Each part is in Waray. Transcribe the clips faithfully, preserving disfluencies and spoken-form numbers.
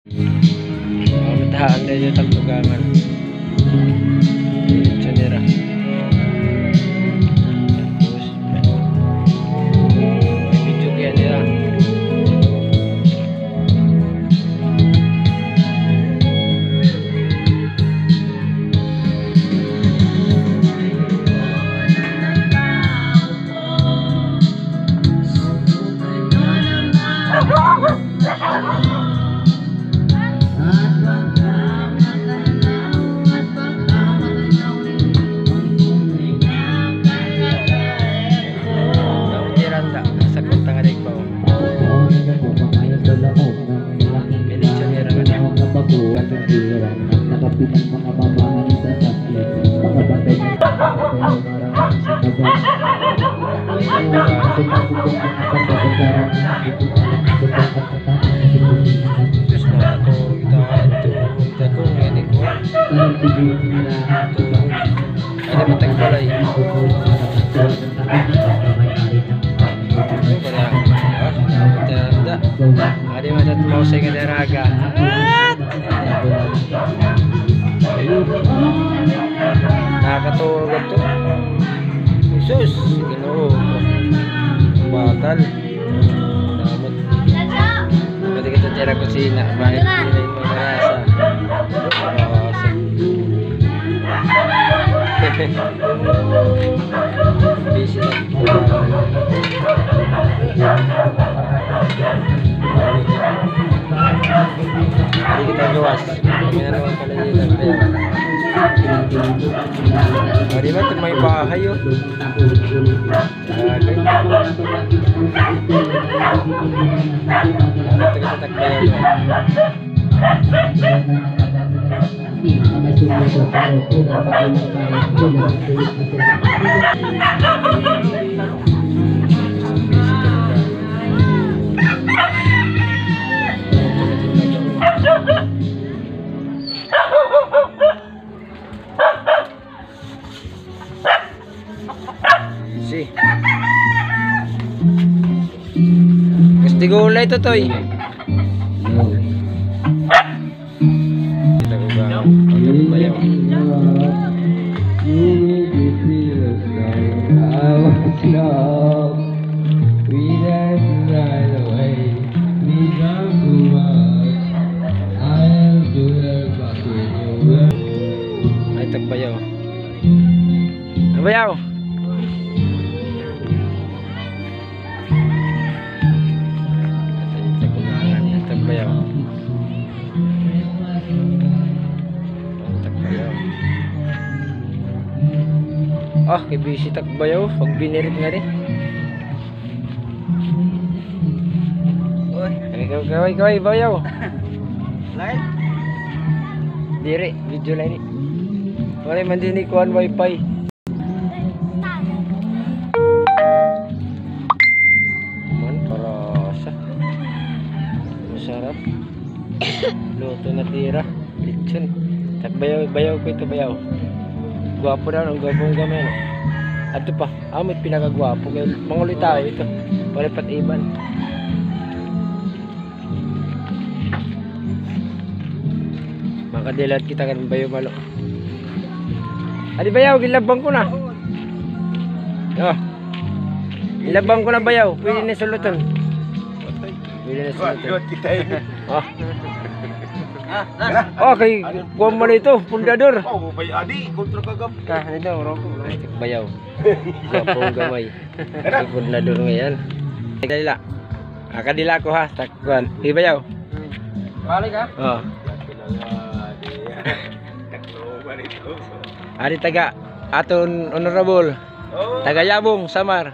Matahaan na ito, tagtugangan. Diretso nira. Tapos, may video kaya nira. Tiranda, sa kung tangalig pa, oh. May lechon nira ka na. Diyos na ako, ita, ito, ita ko, ngayon ko. Ito, ano matagbalay? Ito pala. Ah, ito, ito. Adi matat mo sa nga daraga. Ah! Nakakatulog ito. Jesus, Ginoo. Bakal. Damot. Pwede kita tira kusina. Bakit? Ito na. May marasa. Marasa. Busy na. Hindi kita gawas. Kami na naman pala yung nagtayo. Ah, di ba? Ito may bahay, oh. Grabe. Ito kita tagbayaw, oh. Si. Gusto gulay to, Toy. Kita ko ba? Bayaw. Ay, tagbayaw. Tagbayaw. Tagbayaw. Tagbayaw. Ah, kay busy tagbayaw. Pag binirit nga rin. Oy. Kaway, kaway, kaway, bayaw. Live? Diri, video la ini. Wala man dinhi kuan, wifi. Man, para sa masarap. Luto na tira. Lechon. Tagbayaw, bayaw ko ito, bayaw. Gwapo na, ang gwapo ng gamay, no? Ato pa, amo it pinakagwapo. Kay manguli tayo ito. Wala pat iban. Makadilat kita kan bayaw, malo. Adi bayaw, gilabang ko na. Oh. Gilabang ko na bayaw. Pwede na suluton. Pwede na suluton. Kuwan kita ini. Oh. Oh, kay kuwan man ito, pundador. Oh, bay adi, kontra kagap. Ah, ito, urong ko. Bayaw. Gwapo nga gamay. Kay pundador ngay-an. Dali la. Ah, kadila ko ha, tak kuan. Di bayaw? Balik ha? Oh. Ari taga aton honorable. Oh. Taga Yabong, Samar.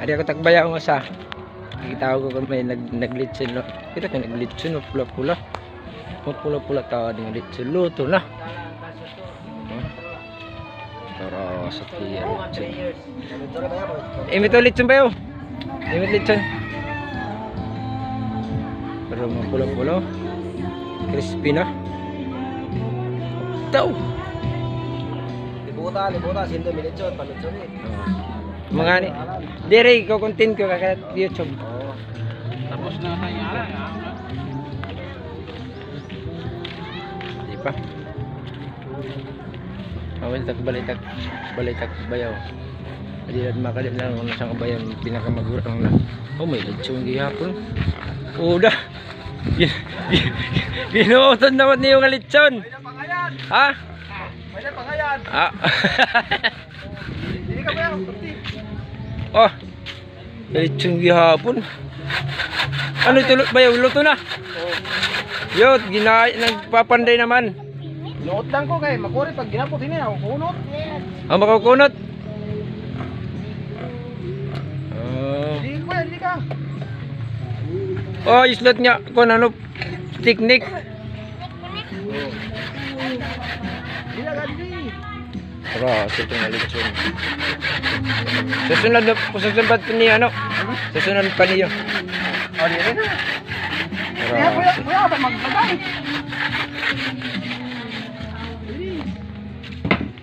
Ari ako tagbayaw nga sa. Kita ko kung may nag-, naglitsin, no? Kita kay naglitsin, no? Pula-pula. Pula-pula ta, naglitsin. Luto na. Tara sa tiyan. Imit ulit, lechon bayaw. Imit lechon. Pero mga pula-pula. Crispy na. Daw! Libuta, libuta. Sindo mi lechon, pa lechon eh. Mga ni. Diri, ko content ko kaka YouTube. Oo. Di pa. Awin tak balitak, balitak bayaw. Di na makadi na lang kung nasang bayaw, pinakamagurang na. Oh, may lechon gihapon. Uda. Gin-, gin-, ginuotan naman niyo nga lechon. Ha? Ah. Oh. Lechon gihapon. Ano ito, lu-, bayaw, luto na? Yot, ginay, nagpapanday naman. Luot lang ko kay makuri pag ginapot ini, ako kunot. Ang makakunot? Oh. Dili ko yan, dili ka. Oh, islat nga, kung ano, teknik. Dili ka, dili. Tara, sa itong lechon. Susunod na, susunod pa niyo, ano? Susunod pa niyo. Oh, di rin na. Tara. Kaya, kuya, kuya, ba maglagay?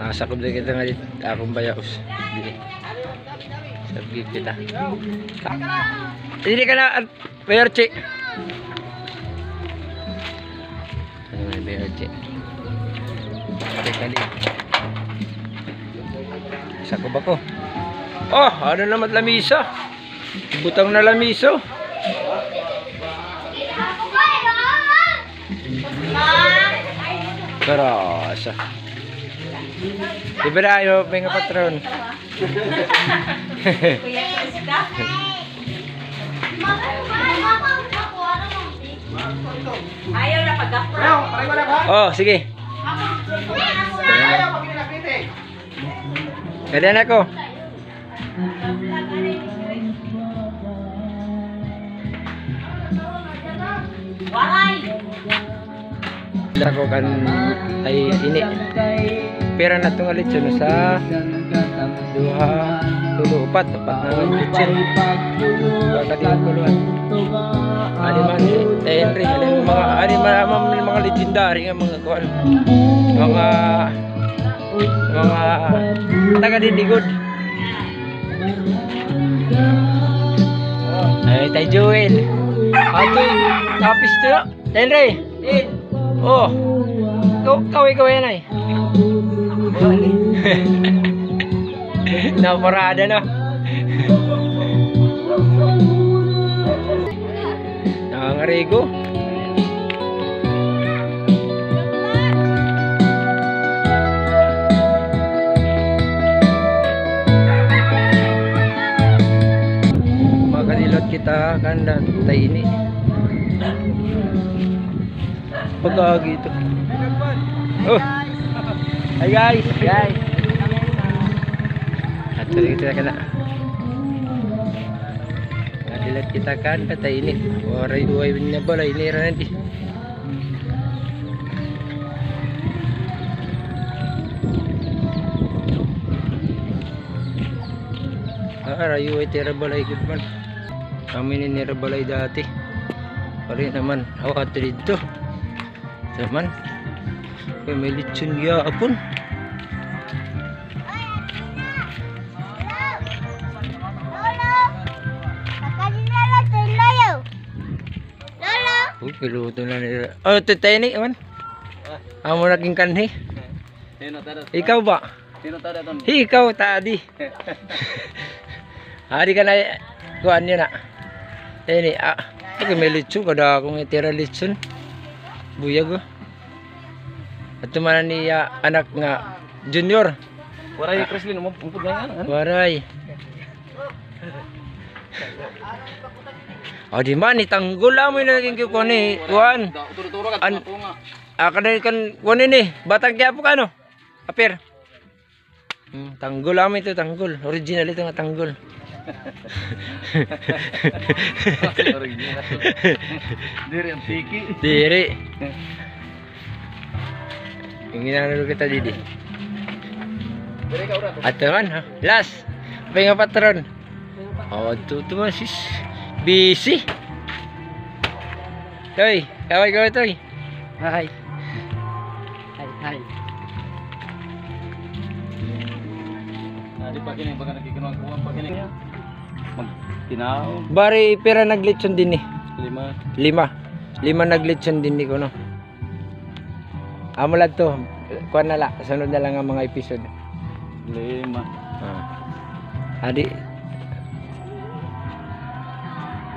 Nakasakob na kita nga dito. Akong bayaos. Dili. Sabi kita. Dili ka na, Mayor Chi. Ano nga, Mayor Chi? Teka, di. Isa ko ba ko? Oh, ano naman lamisa? Butang na lamisa. Karasa. Di ba na, mga patron? Kuya Krista. Ayaw na pag-apro. Oh, sige. Kada na ko. Waray. Ako kan tay ini. Pira na ito nga lechon? Usa, duha, tulo, upat. Upat na nga lechon. Pagkati ko luwan. Ani man, tay Henry, ani man mga, ani man, mga, mga legendary nga mga kuan. Mga, mga taga Dindigod. Ay, tay Joel. Atoy, tapis to. Henry! Din! Oh! Kaw-, kaway-kaway na eh. Naparada na. Nangangarigo. Makadilot kita kan tay ini. Pag-agi ito. Oh. Hi guys, guys. Ato kita kana. Makadilot kita kan tay ini. Waray, waray na balay nira na di. Ah, rayo ay tira balay gud man. Kami ni nira balay dati. Pari naman, aw, ato didto. Saman. Kay may lechon gihapon. Lolo! Lolo! Uy, kaluto na nira. Oh, ito tayo ni, man. Amo na king kanhi. Sino tada? Ikaw ba? Sino tada ton? Ikaw, tadi. Adi ka na, kuan yun na. Ini, ah. Pag may lechon, kada akong itira lechon. Buyag, oh. At tumana ni, ah, anak nga junior. Waray, Kreslin, umupod na yan, ano? Waray. O, di man, itanggol amo yung naging kukuha ni, kuan. An-, ah, kada kan, kuan ini, Batang Quiapo ka, no? Apir. Hmm, tanggol amo ito, tanggol. Original ito nga tanggol. Original. Diri, ang tiki. Diri. Yung ginano kita didi. Ato man, ha? Last. Pay nga patron. Oh, ito, ito man, sis. Busy. Toy, kaway, kaway, Toy. Hi. Hi, hi. Ah, di pa kini, baka nagkikinuha-kuha pa kini. Magtinaw. Bari, pira naglechon dinhi? Lima. Lima. Lima naglitson dinhi kuno. Amo la to. Kuan na la, sunod na la nga mga episode. Lima. Ah. Adi,